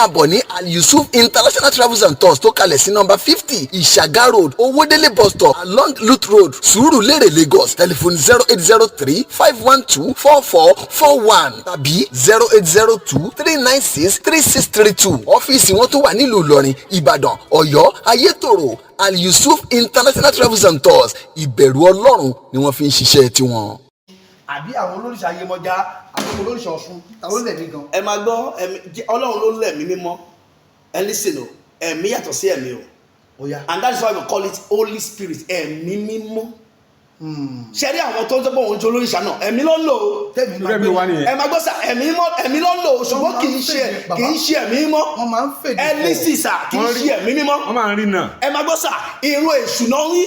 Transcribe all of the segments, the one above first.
Máa bọ̀ ní Al Yusuf International Travels and Tours tó kalẹ̀ sí number 50, Ìṣàgá Road, Owódélé bus stop, along LUTH Road, Sùúrùlérè, Lagos. Telephone 08035124441 tàbí 08023963632. Ọ́fíìsì wọn tó wà nílùú Ìlọrin, Ìbàdàn, Ọ̀yọ́, Ayétòrò. Al Yusuf International Travels and Tours, ìbẹ̀rù Ọlọ́run ni wọ́n fi ń ṣiṣẹ́ tiwọn. Àbí àwọn olóríṣà Yemọja, àwọn olóríṣà Ọ̀ṣun, ta ló lẹ̀mí gan? Ẹ máa gbọ́, ẹ̀mí Ọlọ́run ló lẹ̀mí mímọ́. Ẹ listen o, ẹ̀mí yàtọ̀ sí ẹ̀mí o. Ó yá. And that is why we call it Holy Spirit, ẹ̀mí mímọ́. Ṣe rí àwọn tó ń tọ́pọ̀ òun jẹ́ olóríṣà náà, ẹ̀mí ló ń lò ó. Tẹ̀mí Irú ẹ̀mí wa nìyẹn. Ẹ máa gbọ́ sà, ẹ̀mí mímọ́, ẹ̀mí ló ń lò ó, ṣùgbọ́n kì í ṣe ẹ̀mí mímọ́. Wọ́n máa ń fèdè. Ẹ listen sà, kì í ṣe ẹ̀mí mímọ́. Wọ́n máa ń rí náà. Ẹ máa gbọ́ sà, irun èṣù náà ń rí.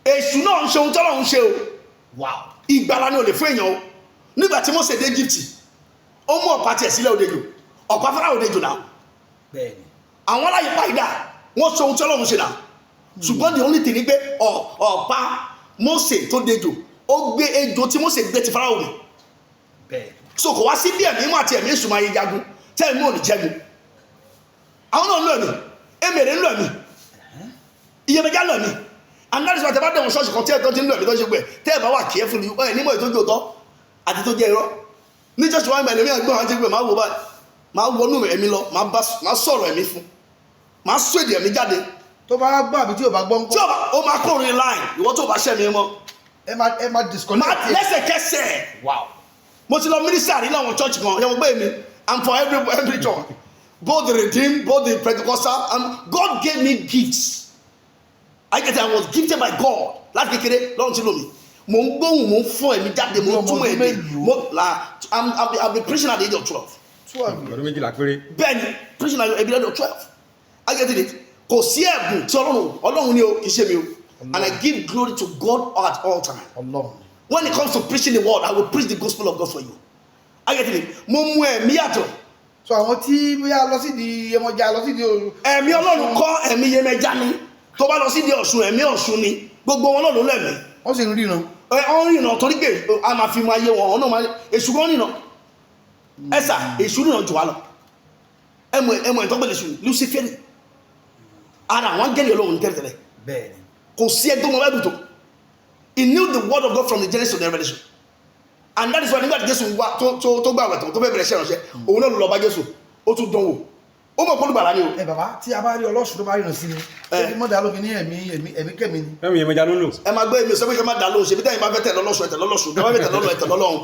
Èṣù náà ń ṣe ohun tọ́lọ́run ṣe o. Ìgbàlà ni ò lè fún èèyàn o. Nígbà tí Mósè dé Egypt, ó mú ọ̀pá tiẹ̀ sílẹ̀, òdejò, ọ̀pá Fáráò òdejò náà. Àwọn aláyè pàìdà, wọ́n ṣe ohun tí Ọlọ́run ṣe náà, ṣùgbọ́n the only thing ni pé ọ̀pá Mósè tó dejò, ó gbé ejò tí Mósè gbé ti Fáráò mì. So kò wá sí bí ẹ̀mí mọ́ àti ẹ̀mí èṣù máa yẹ jagun tẹ́ ẹ̀mí ò ní jẹ́gun. Àwọn náà ń lò ẹ̀mí, èmèrè ń lò ẹ̀mí, iyẹ̀mẹ̀já lò ẹ̀mí. And that is why tẹ́ bá dẹ̀wọ̀n ṣọ́ọ̀ṣì kan tí ẹ̀ tó ti ń lò ẹ̀mí tó ṣe pé tẹ́ ẹ̀ bá wà careful, ẹ̀ nímọ̀ ètò ìjọ tọ́ àti tó jẹ́ irọ́. Ní ṣọ́ọ̀ṣì wọn, ẹ̀mí ẹ̀gbọ́n àti pé máa wò báyìí, máa wọnú ẹ̀mí lọ, máa sọ̀rọ̀ ẹ̀mí fún, máa sọ èdè ẹ̀mí jáde. Tó bá gbọ́ àbí tí ò bá gbọ́ ńkọ́? Tí o bá, ó máa kó orin line. Ìwọ tó bá ṣẹ́ mi mọ́, Ẹ máa disconnect. Máa lẹ́sẹ̀kẹsẹ̀. Mo ti lọ minister rí láwọn church kan yẹn, mo gbé mi. I'm for every church, both the Redeemed, both the Pentecostal, and God gave me gifts. I get it, I was gifted by God. Láti kékeré lọ́run tí lò mí. Mo ń gbóhùn, mo ń fún ẹ̀mí jáde, mo ń Ọmọ túmọ̀ ọdún èdè. mélòó? Mo la I'm I'm I've been preaching at the age of 12. 12. Ọdún 12 péré. Bẹ́ẹ̀ni, preaching at the age of 12. I get it. Kò sí ẹ̀bùn tí Ọlọ́run, Ọlọ́run ni o, kì í ṣe mi o, and I give glory to God at all time. Ọlọ́run. When it comes to preaching the word, I will preach the gospel of God for you. I get it. Mo mú ẹ̀mí yàtọ̀. So àwọn tí bóyá lọ sí di Yemọja, lọ sí di Ẹ̀mí Ọlọ́run kọ́, ẹ̀mí Yemẹja ni. Tó bá lọ sí di Ọ̀ṣun, ẹ̀mí Ọ̀ṣun ni. Gbogbo wọn náà ló lẹ̀mí. Wọ́n sì ń ríran. Ẹ ọ́n rìnà torí pé a máa fi mọ ayé wọn ọ̀nà máa èṣù kan rìnà. Ẹ sà, èṣù rìnà jù wá lọ. Ẹmọ ìtọ́gbẹ̀lẹ̀ èṣù Luciferi, ara àwọn áńgẹ́lì Ọlọ́run ní tẹ́lẹ̀tẹ́lẹ̀. Kò sí ẹni tó mọ Bible tó. He knew the word of God from the Genesis to the Revelation, and that is why nígbà tí Jésù wá tó gbà wẹ̀ tán, tó fẹ́ bẹ̀rẹ̀ iṣẹ́ ìránṣẹ́, òun náà ló lọ bá Jésù, ó tún dán wò. Ó mọ̀ pọ́nlùgbàlà ni o. Ẹ bàbá, tí a bá rí ọlọ́sùn tó bá ríran sí ni, ṣé kí mọ́dà lófin ní ẹ̀mí ẹ̀mí ẹ̀mí kẹ́mi ni? Ẹ̀mí Yemọja ló ń lò. Ẹ máa gbé mi sọ pé kí ẹ má dà lóhùn. Ṣe bí tẹ́yìn bá fẹ́ tẹ̀ lọ́lọ́sùn, ẹ tẹ̀ lọ́lọ́sùn. Tẹ́ bá fẹ́ tẹ̀ lọ́lọ́, ẹ tẹ̀ lọ́lọ́hùn.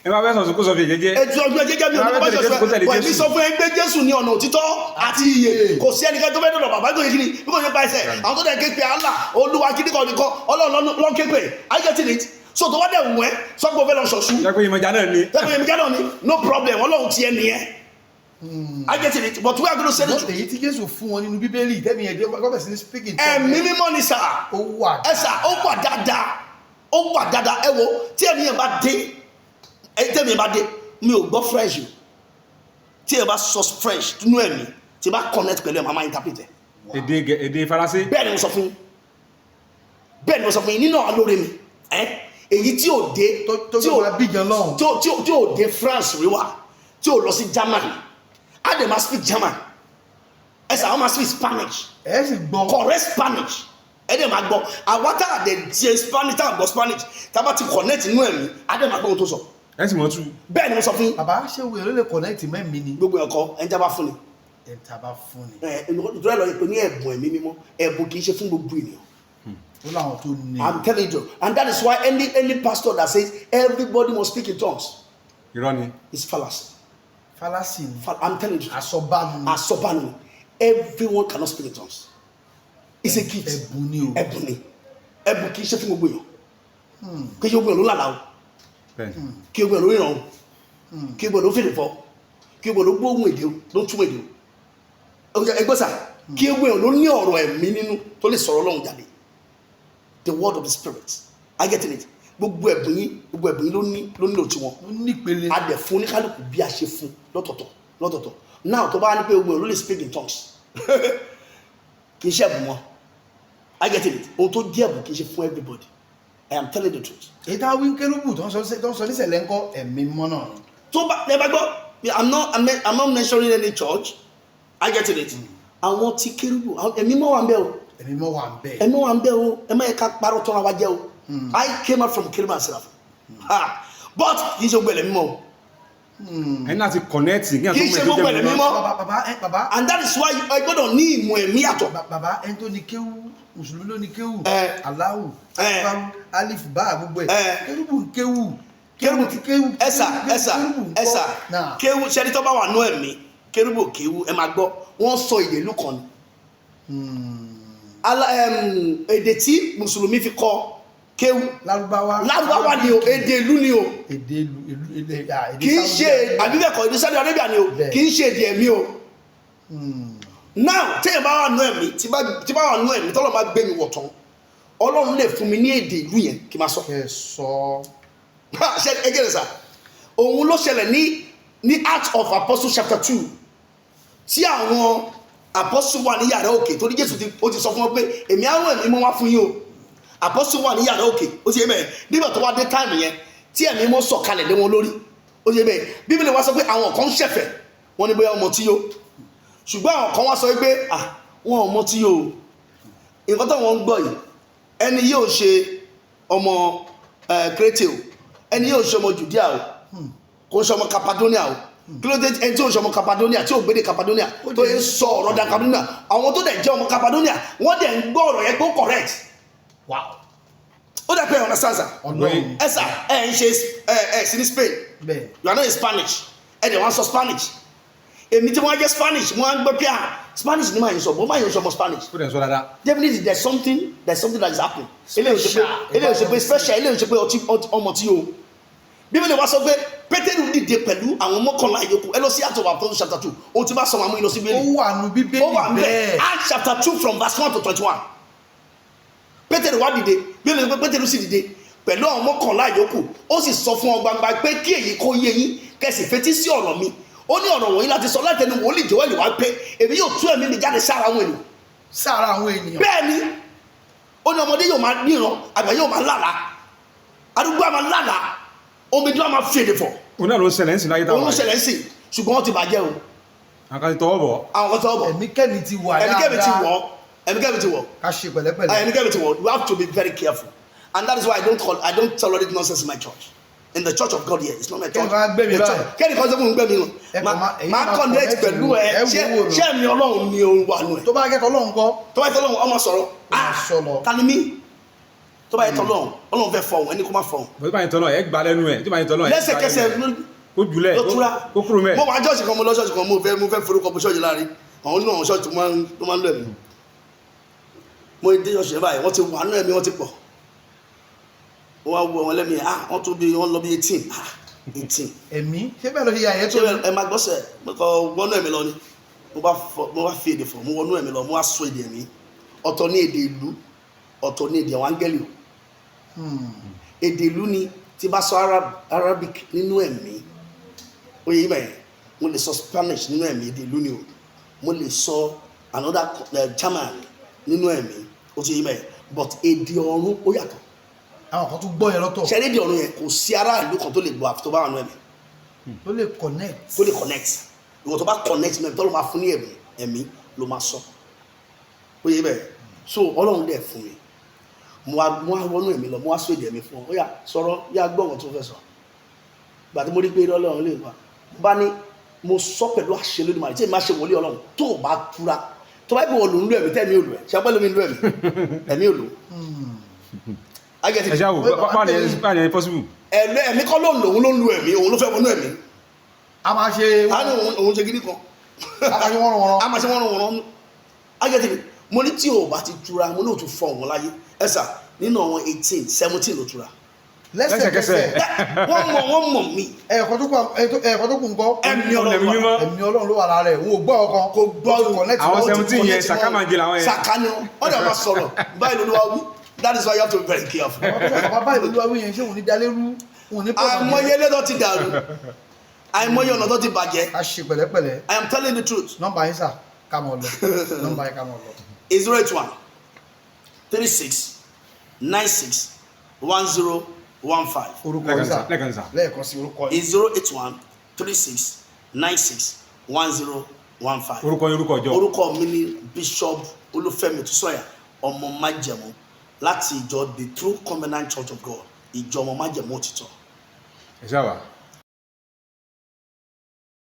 Ẹ máa fẹ́ sọ̀sùn kó sọ fi jẹ́jẹ́. Ètò ọgbẹ́ jẹ́jẹ́ mi ò ní kó bá Ẹ ṣe kó tẹ̀lé sọ ẹ. Èmi Jésù. sọ fún ẹ pé Jésù ní ọ̀nà òtítọ́ àti ìyè. Kò sí ẹnikẹ́ni tó fẹ́ dọ̀dọ̀ bàbá tó yẹ kí ni bí kò ṣe pa ẹsẹ̀. Àwọn tó dẹ̀ ké pe Allah, Olúwa kíní kan nìkan, Ọlọ́run ló ń ké pe. I get it. So tó wá dẹ̀ wù ẹ́, sọ pé o fẹ́ lọ ṣọ̀ṣù. Jẹ́ pé Yemọja náà ni. Tẹ́lẹ̀ Yemọja náà ni, no problem. Ọlọ́run tiẹ̀ nìyẹn. I get it, but we are going to say the truth. Èyí tí Jésù fún wọn nínú Bíbélì, tẹ́mi yẹn jẹ́ gọ́bẹ̀ sí ní speaking. Ẹ̀mí mímọ́ ni sà. Ó wà. Ẹ sà, ó wà dáadáa, ó wà dáadáa. Ẹ wo, tí ẹ̀mí yẹn bá dé, ẹ tẹ́mi yẹn bá dé, mi ò gbọ́ French o. Tí ẹ bá sọ French nínú ẹ̀mí, tí ẹ bá connect pẹ̀lú ẹ̀, máa interpret ẹ̀. Èdè Faransé. Bẹ́ẹ̀ ni mo sọ fún yín, bẹ́ẹ̀ ni mo sọ fún yín. Nínú àlóore mi ẹ, èyí tí ò dé tó tí ò máa bíjan lọ́hùn. tí ò dé France rí wa, tí ò lọ sí Germany, á dẹ̀ máa speak German. Ẹ sà, wọ́n máa speak Spanish. Ẹ sì gbọ́. Correct Spanish, ẹ dẹ̀ máa gbọ́. Àwa tá a dẹ̀ jẹ Spanish, tá a gbọ́ Spanish, tá a bá ti connect inú ẹ̀mí, á dẹ̀ máa gbọ́ ohun tó sọ. Ẹ sì mọ̀ tú. Bẹ́ẹ̀ ni mo sọ fún yín. Bàbá, ṣé wèrè ló lè connect mẹ́mí ni? Gbogbo ẹ̀kọ́ ẹni tí a bá fún ni. Ẹ̀ tá a bá fún ni. Ẹ ìdúrà lọ pé ní ẹ̀bùn ẹ̀mí mímọ́, ẹ̀bùn kì í ṣe fún gbogbo ènìyàn. Ó láwọn tó ní. I'm telling you, and that is why any pastor that says everybody must speak in tongues Irọ́ ni. is fallacy. Fallacy ni. I'm telling you. Àsọbánu ni. Asọ́bánu. Everyone cannot speak in tongues. It's a gift. Ẹ̀bùn ni o. Ẹ̀bùn ni. Ẹ̀bùn kì í ṣe fún gbogbo èèyàn. Kì í ṣe gbogbo èèyàn ló lálàá o. Kí gbogbo èèyàn ló ríran o. Kí gbogbo èèyàn ló fèrè fọ. Kí gbogbo èèyàn ló gbóhùn èdè o, ló túmọ̀ èdè o. Ẹgbẹ́ sà, kí gbogbo èèyàn ló ní ọ̀rọ̀ ẹ̀mí nínú tó lè sọ̀rọ̀ Ọlọ́run jáde, the word of the Spirit. I get it. Gbogbo ẹ̀bùn yín, gbogbo ẹ̀bùn yín ló nílò tiwọn. Ó nípele. A dẹ̀ fún oníkálukú bí a ṣe fún lọ́tọ̀ọ̀tọ̀ lọ́tọ̀ọ̀tọ̀. Now, tó bá ní pé gbogbo èèyàn ló lè speak in tongues, kì í ṣe ẹ̀bùn mọ́. I get it. Ohun tó jẹ́ ẹ̀bùn kì í ṣe fún everybody. I am telling the truth. Èyí tá a wí ń kérúbù tó ń sọ nísẹ̀lẹ̀ ńkọ́, ẹ̀mí mọ́ náà ni. Tó bá ẹ bá gbọ́ I'm not mentioning any church. I get it. Àwọn ti kérúbù, ẹ̀mí mọ́ wà ń bẹ̀ o. Ẹ̀mí mọ́ wà ń bẹ̀. Ẹ̀mí wà ń bẹ̀ o. Ẹ má yẹ ká parọ́ tọ́ra wa jẹ́ o. I came out from kérúbù and seraphim. Ha, but kì í ṣe gbogbo ẹ̀lẹ́mí mọ́ o. Ẹni láti connect ní Kì í ṣe gbogbo ẹ̀lẹ́mí mọ́. Bàbá, bàbá, ẹ bàbá. And that is why ẹ gbọ́dọ̀ ní ìmọ̀ ẹ̀mí yàtọ̀. Bàbá, ẹni tó ní kéwú, mùsùlùmí ló ní kéwú. Ẹ. Aláwù Ẹ. Akbaru, alif bá gbogbo ẹ. Ẹ. Kérúbù ń kéwú. Kérúbù ti kéwú. Ẹsà, ẹsà, Kérúbù ń kọ́. ẹsà. Náà. Kéwú sẹ́ni tó bá wà nú ẹ̀mí, kérúbù kéwú. Ẹ máa gbọ́, wọ́n sọ èdè ìlú kan ni. Èdè tí mùsùlùmí fi kọ kéwú. Lárúbáwá. Lárúbáwá ni o, èdè ìlú ni o. Èdè ìlú, èdè, ah, èdè Kì í Saudi ṣe Arabia. Àbíbẹ̀kọ, èdè Saudi Arabia ni o. Bẹ́ẹ̀. Kì í ṣe èdè ẹ̀mí o. Now, téèyàn bá wà nú ẹ̀mí, tí bá wà nú ẹ̀mí, tọ́lọ́ bá gbé mi wọ̀ tán, Ọlọ́run lè fún mi ní èdè ìlú yẹn kí n máa sọ. Kẹ sọ. Ha, ṣe ẹ gẹ́rẹ́ sà, òun ló ṣẹlẹ̀ ní Acts of Apostles chapter 2, tí àwọn apostle wà ní yàrá òkè, torí Jésù ti ó ti sọ fún wọn pé èmi àwọn ẹ̀mí mọ́ wá fún yín o. Apostle wà ní yàrá òkè, ó ti yé mẹ́rin. Nígbà tó wá dé time yẹn tí ẹ̀mí mọ́ sọ̀kalẹ̀ lé wọn lórí, ó ti yé mẹ́rin, Bíbélì wá sọ pé àwọn kan ń ṣẹ̀fẹ̀, wọ́n ní bóyá ọmọ tí yó, ṣùgbọ́n àwọn kan wá sọ pé, ah, wọn ò mọ tí yó o, nǹkan tó wọn ń gbọ́ yìí, ẹni yóò ṣe ọmọ Krétè o, ẹni yóò ṣe ọmọ Judea o, kò ń ṣe ọmọ Cappadocia o. Kí ló dé ẹni tí ò ń ṣe ọmọ Cappadocia, tí ò gbédè Cappadocia, tó yẹ ń sọ ọ̀rọ̀ da Cappadocia? Àwọn tó dẹ̀ jẹ́ ọmọ Cappadocia, wọ́n dẹ̀ ń gbọ́ ọ̀rọ̀ yẹn pé ó correct. Wow. Ó dẹ̀ pé ọ̀nà sánsà. Ọlọ́run. Ẹ sà, ẹ ń ṣe ẹ sí ní Spain. Bẹ́ẹ̀. You are not a Spanish, ẹ dẹ̀ wọ́n sọ Spanish. Èmi tí wọ́n jẹ́ Spanish, wọ́n á gbọ́ pé, ah, Spanish ni màá yẹn sọ, bó máa yẹn sọ ọmọ Spanish. Ó dẹ̀ ń sọ dáadáa. Definitely there's something that is happening. Eléyìí ò ṣe pé, eléyìí ò ṣe pé special, eléyìí ò ṣe pé ọtí ọmọ tí o. Bíbélì wa sọ pé Pétérù dìde pẹ̀lú àwọn 11 ìyókù. Ẹ lọ sí Acts of Apostles chapter 2. Ohun tí bá sọ, máa mú yín lọ sí Ó Bíbélì. Wà nù Bíbélì. Ó wà ń bẹ̀. Bẹ́ẹ̀. Acts chapter 2 from verse 1 to 21. Pétérù wá dìde. Bíbélì sọ pé Pétérù sì dìde pẹ̀lú àwọn 11 ìyókù, ó sì sọ fún ọ gbangba pé kí èyí kó yé yín, kẹsì fetí sí ọ̀rọ̀ mi. Ó ní ọ̀rọ̀ wọ̀nyí láti sọ láti ẹnu wòlíì Jóẹ́lì wá pé èmi yóò tú ẹ̀mí mi jáde sára àwọn ènìyàn. Sára àwọn ènìyàn. Bẹ́ẹ̀ ni, ó ní ọmọdé yóò máa níran, àgbà yóò máa lálàá, arúgbó á máa lálàá, omidan á máa fi èdè fọ̀. Òun náà ló ń ṣẹlẹ̀ ń sìn láyé Òun táwọn ló ṣẹlẹ̀ ń sìn, ṣùgbọ́n wọ́n ti bàjẹ́ o. Àwọn kan ti tọwọ́ bọ̀. Àwọn kan tọwọ́ bọ̀. Ẹ̀mí kẹ́mi ti wà. Ẹ̀mí kẹ́mi ti wọ̀, ẹ̀mí kẹ́mi ti wọ̀. Ká ṣe pẹ̀lẹ́pẹ̀lẹ́. Ẹ̀mí kẹ́mi ti wọ̀. You have to be very careful, and that is why I don't tolerate nonsense in my church, in the church of God here. It's not my church. Kẹ́ni kan á gbé mi The báyìí. church. Kẹ́ni kan sọ fún mi, gbé mi nù. Ẹ kàn máa- èyí Máa máa connect connect pẹ̀lú ẹ. ẹ Ṣé wò wò. Ṣé ẹ̀mí Ọlọ́run ni òun wà nù ẹ̀? Tó bá kẹ́kọ̀ọ́ lọ́hùn kọ́. Tó bá yẹ tọ́lọ́run, ọmọ sọ̀rọ̀. Ó máa sọ lọ. Ta ni mí? Tó bá yẹ tọ́lọ́run, Ọlọ́run fẹ́ fọ̀hún, ẹni kó má fọ̀hún. Bó bá yẹn tọ́lọ̀ ẹ gbà lẹ́nu ẹ̀, tó bá yẹn tọ́lọ̀ ẹ gbà Lẹ́sẹ̀kẹsẹ̀ lẹ́nu ẹ̀. Kó jùlẹ̀ ló túra. kó kúrò mẹ́. Mo wà ṣọ́ọ̀ṣì kan, mo lọ ṣọ́ọ̀ṣì kan, mo fẹ́ forúkọ bó ṣọ́ọ̀ṣì láàrin àwọn nínú àwọn ṣọ́ọ̀ṣì tó máa ń lọ ẹ̀mí. Mo dé ṣọ́ọ̀ṣì yẹn báyìí, wọ́n ti wà nínú ẹ̀mí, wọ́n ti pọ̀. Wọ́n wá wo àwọn ẹlẹ́mìí, ah, wọ́n tó bí, wọ́n lọ bí 18, ah, 18. Ẹ̀mí ṣé bẹ́ẹ̀ ló ṣe yà yẹn tó. Ṣé ẹ máa gbọ́sẹ̀? Mo kọ wọnú ẹ̀mí lọ ni, mo bá fọ, mo bá fi èdè fọ, mo wọnú ẹ̀mí lọ, mo wá sọ èdè ẹ̀mí. Ọ̀tọ̀ ní èdè ìlú, ọ̀tọ̀ ní èdè àwọn áńgẹ́lì o. Èdè ìlú ni tí bá sọ Arabic nínú ẹ̀mí, ó yẹ ibẹ̀ yẹn. Mo lè sọ Spanish nínú ẹ̀mí, èdè ìlú ni o. Mo lè sọ another German nínú ẹ̀mí, ó ti yẹ ibẹ̀ yẹn. But èdè ọ̀run ó yàtọ̀. Àwọn kan tún gbọ́ yẹn lọ́tọ̀. Ṣe èdè ọ̀run yẹn, kò sí ará ìlú kan tó lè gbọ́ àfi tó bá wà nínú ẹ̀mí. Tó lè connect. Tó lè connect. Ìwọ tó bá connect mẹ́rin, tó ló máa fún ní ẹ̀mí, ẹ̀mí ló máa sọ, ó yẹ bẹ́ẹ̀. So Ọlọ́run dẹ̀ fún mi, mo wá wọnú ẹ̀mí lọ, mo wá sọ èdè ẹ̀mí fún ọ. Ó yá, sọ̀rọ̀, yá, gbọ́ ọ̀rọ̀ tó fẹ́ sọ. Gbà tí mo rí pé irọ́ Ọlọ́run lè wá, mo bá ní mo sọ pẹ̀lú àṣẹ lónìí tí èmi máa ṣe wòlíì Ọlọ́run, tó o bá túra, tó bá yẹ kó wọ́n lò ń lo ẹ̀mí, tẹ́mi ò lò ẹ̀ ṣe apẹ́ lómi ń lo ẹ̀mí, ẹ̀mí ò lò. I get it. Ẹ ṣáà wò báà ní ẹ possible. Ẹ̀mí kọ́ ló ń lò, òun ló ń lo ẹ̀mí, òun ló fẹ́ wọnú ẹ̀mí. A máa ṣe. A ní òun ṣe gidi kan. A máa ṣe wọ́n wọ́n. A máa ṣe wọ́n wọ́n. I get it. Mo ní tí o bá ti túra, mo ní o tún fọ òun láyé. Ẹ sà, nínú àwọn 18, 17 ló túra. Lẹ́sẹ̀kẹsẹ̀. Wọ́n mọ̀ mí. Ẹ̀ẹ̀kan tó kù ńkọ́? Ẹ̀mí Ọlọ́run Ẹ̀mí wà. mímọ́. Ẹ̀mí Ọlọ́run ló wà lára ẹ̀, òun ò gbọ́ ọkàn. Kò gbọ́. Ó ti connect. Àwọn mọ́. 17 yẹn, sàká máa ń jẹ làwọn yẹn. Sàká ni wọ́n dẹ̀ máa sọ̀rọ̀ báyìí lóluwà wí. That is why you have to be very careful. Àwọn tó sọ bàbá báyìí lóluwà wí yẹn, ṣé òun ní dalérú, òun ní pọ̀nà? Àìmọye ilé tó ti dàrú, àìmọye ọ̀nà tó ti bàjẹ́. Ká ṣe pẹ̀lẹ́pẹ̀lẹ́. I am telling the truth. Nọ́mbà yín sà, ká mọ̀ lọ. Nọ́mbà yín, ká mọ̀ lọ. 08136961015. Orúkọ yín sà. Lẹ́ẹ̀kan sà. Lẹ́ẹ̀kan sí, orúkọ yín. 08136 96 10 15. Orúkọ yín, orúkọ ìjọ? Orúkọ mi ni Bishop Olúfẹ́mi Túsọ̀yà, ọmọ májẹ̀mú, láti ìjọ The True Covenant Church of God, ìjọ ọmọ májẹ̀mú òtítọ́. Ẹ ṣáà wà.